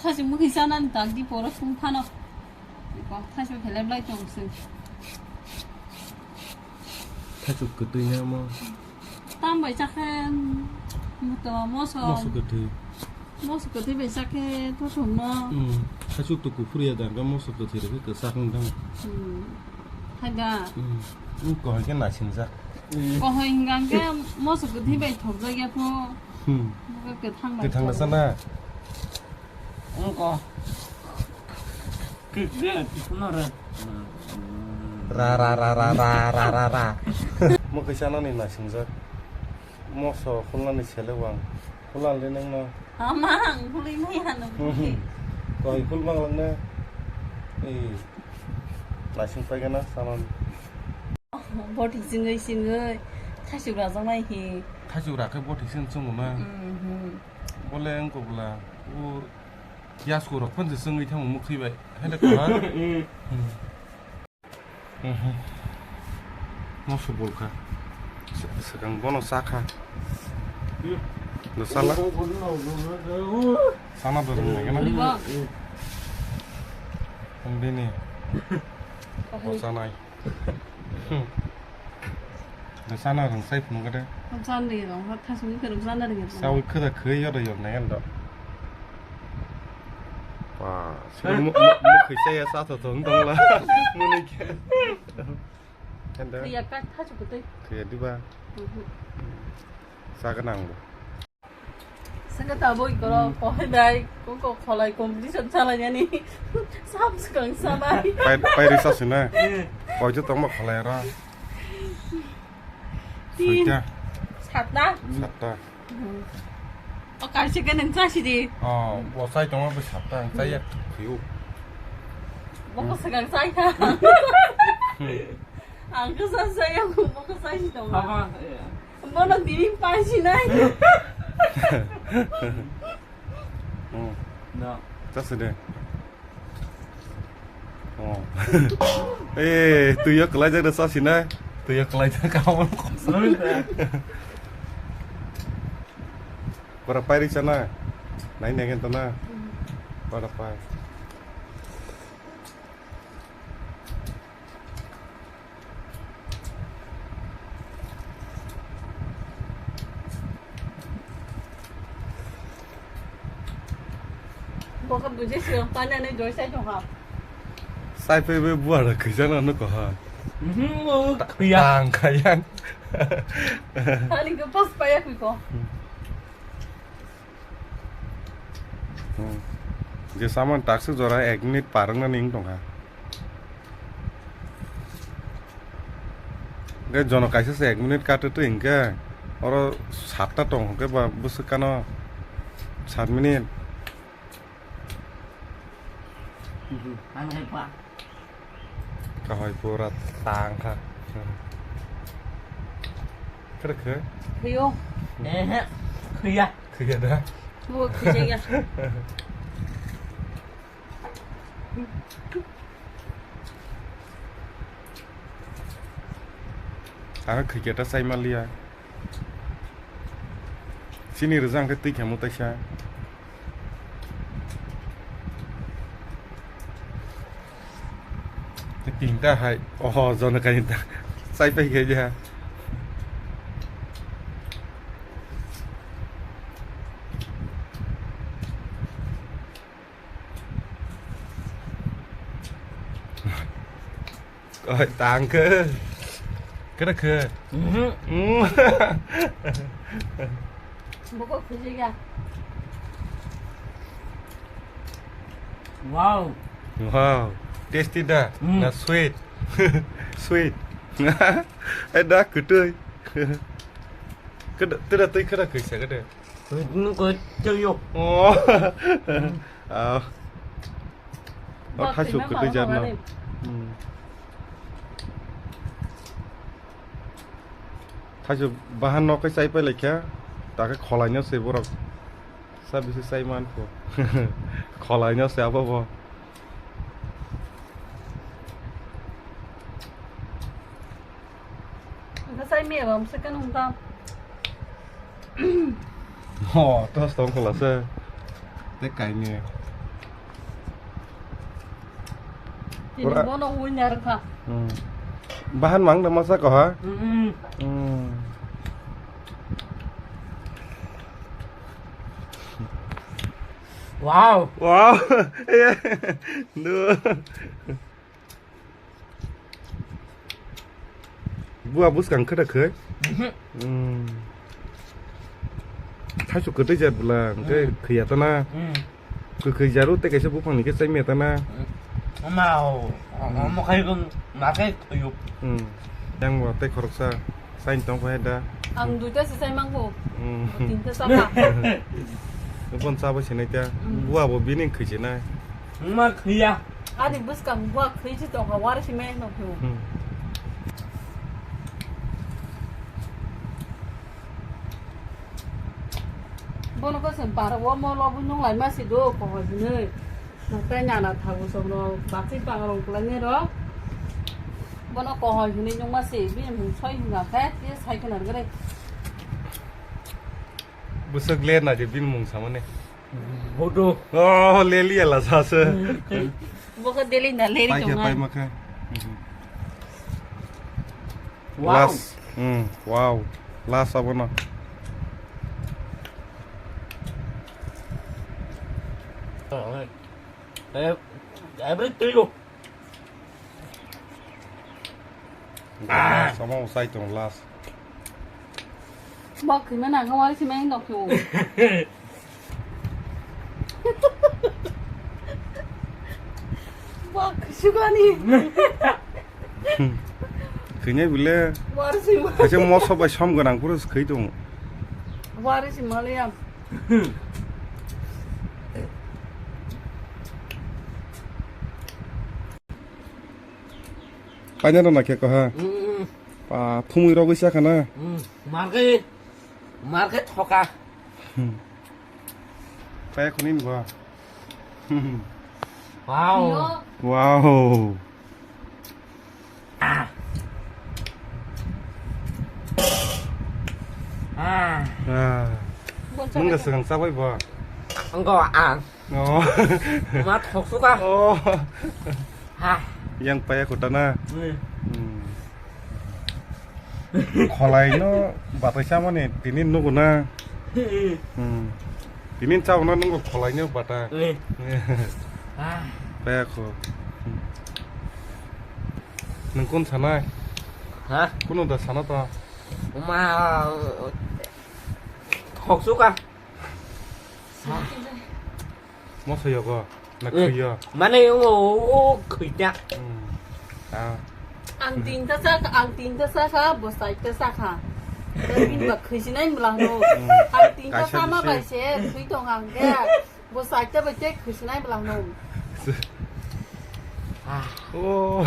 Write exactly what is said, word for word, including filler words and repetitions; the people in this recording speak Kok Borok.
Thaichuk mukhi chanani tak di poro sung phano. Ko thaichuk khelep lai tong sung. Thaichuk kwtwi na mo. Tam bai chakhe muto moso. Moso kwtwi. Moso kwtwi bai chakhe to thum no. Hmm. Thaichuk to kuphur ya dang ka moso kwtwi rw kwchak wng dang. Hmm. Thaga. Hmm. Wng kohoi khe naising jak. Kohoi hingkang khe moso kwtwi bai thok jak ya pho. Hmm. Muka kwthang bai. Kwthang na sana. Wng ko. Ra ra ra ra ra ra ra ra. Mukhi chanani naising jak. Moso khulnani sele wang. Khulan le nang no. Ama ang khulwi mai hano. Koi khul mang lang na. Eh. Naising pai gana sanan. Boti singwi singwi thaichuk rajak nai hi. Thaichuk rakhe boti sing chungo na. Mhm. Bole wng kobla. O yasku rok phunsi singwi thango mukhi bai. Hele ko ha. Hmm. Mhm. Moso bolkha. Se-, sekang bono sakha. Lo sala. Sana do rung nai gana. Riba. Ang bini. Bo sanai. Hmm. Lo sana rung sai phunuk de. Sana rung, ha, thasung ke rung sana rung. Sawi khada khoi yo do yo nai ando. Pa, sila mu, mu, mu khisa ya sa to tong tong la. Muni ke. Anda. Khaya ka tha chu kutai. Khaya diba? Mhm. Sa ka nang bo. Saka ta boi koro, hmm, ko hai dai, ko ko kholai competition chalai yani. Sam skang samai. Pai, pai risa sina. Koi jo tong ma kholai ra. Tin. Soita. Satta. Satta. O kaisa ke nang chasi di. O, bo sai tongma bo satta, ang chaya khiu. Bo ko sakang sai kha. Ang ko sa sai ang bo ko sai si tong. Haba, eh. Bono dini pai si nai. Hmm. No. Chasi de. Oh. Eh, twi yo kwlaijak da chasi na. Twi yo kwlaijak ka omo. Pura pairi chana. Nai nai to na. Pura pai. Bo khe buji siyang panani joi sai tong ha. Sai phai bai buar khijana no ko ha. Mhm, o khaya. Tang khaya. Ani ko pas paya kui ko. Hmm. Je saman takswk jora ek minute par wngna ning tongkha. Hwnkhe jono kaisa se ek minute kate twi hwnkhe oro satta tong hwnkhe ba bwswk kano sat minute. Ang hai pa. Kahai pura tang kha. Khe khe? Khwio. Ehe, khwya. Khwya da? Bo khwjaya. Ang khwya ta sai maliya. Chini rwjak khe twi khamu taisa. Tinta hai. Oho, jono kainta. Chai pai khe ya. Oi, tang khe. Khe khe. Mhm. Mm. Boko khujika. Wow. Wow. Tasty da? Mm. Na sweet. Sweet. Eh, da kwtwi. Khe da, tira twi khe da kaisa khe da. Kwtwi kwtwi yo. Oh. Mm. Ah. O thaichuk kwtwi jar no. Hmm. Thaichuk bahan no khe chai pai lai kha, ta khe kholai no se borok. Sa bisi chai man kho. Kholai no se abo bo. Bwsai miyabo amswk khe nung tang. Oh, tos tong khwlasa. Tei kainwi. Tini pura bono winner kha. Hmm. Bahan mang da masa ko ha? Hmm. Hmm. Wow. Wow. Iya. Duh. Buah buskang khada khai. Mhm. Hmm. Thaisu kwtwi jat bwla, hwnkhe Hmm. khwiya tana. Hmm. Kwkhwi jaru tei kaisa buphang ni khe chai maya tana. Hmm. Ama o, Hmm. omo khai bwng ma khai khwiyo. Hmm. Yang bo tei khoroksa chai tong phai da. Ang duita se chai mangbo. Hmm. Tinta chapa. Bon chaba sinai ta. Hmm. Buah bo bini khwi sinai. Ma khwiya. Ani bwskang buah khwi si tong kha, wari si maya no khwi. Hmm. Bono ko se bar wo mo lobu nung lai ma si do ko hoi hinui. Nang tai nana thabu som no bakchi pang rong klai ne ro. Bono ko hoi hinui nung ma si bini mung soi hinga khe ye sai khna gre. Bwswk le na je bini mung samani. Bodo. Oh, leli ala sase. Boko deli na leri Pai khe, pai tongma. Makhe. Wow. Last. Hmm, wow. Last abono. Eh, everything lo. Last, amo usai tong last. Bok khima na kawari sima nok tu. Bok sugani. Khwinai bile. Wari sima. Kaisa moso bai som gwnang phuru khwi tong. Wari sima le yam. Paina rw na khe kaha. Mm. Pa thumui rogwi sa khana. Mm. Marke, marke thoka. Hmm. Kaya khunin ba. Wow. Wow. Ah. Ah. Ah. Nung da segang sabai ba. Angko ang. Oh. Ma thok suka. Oh. Ha. Yang paya kota na. Hmm. Hmm. Kholai no batai samani tini nugo na. Hmm. Tini chao na nugo kholai no bata. Eh. Ah. Paya ko. Hmm. Nung kun sana? Ha? Kuno da sana ta? Ma thok suka. Moso yogo na Eh, khwiyo. Mane o, o, o khwita. Hmm. Ah. Ang tinta sa, ang tinta sa kha, bo saita sa kha. Tei bini ba khwisinai bwla hwno. Hmm. Ang tinta Kaisa sama bisi. Bai se khwi tong ang khe. Bo saita bai tei khwisinai bwla hwno. Ah. Oh.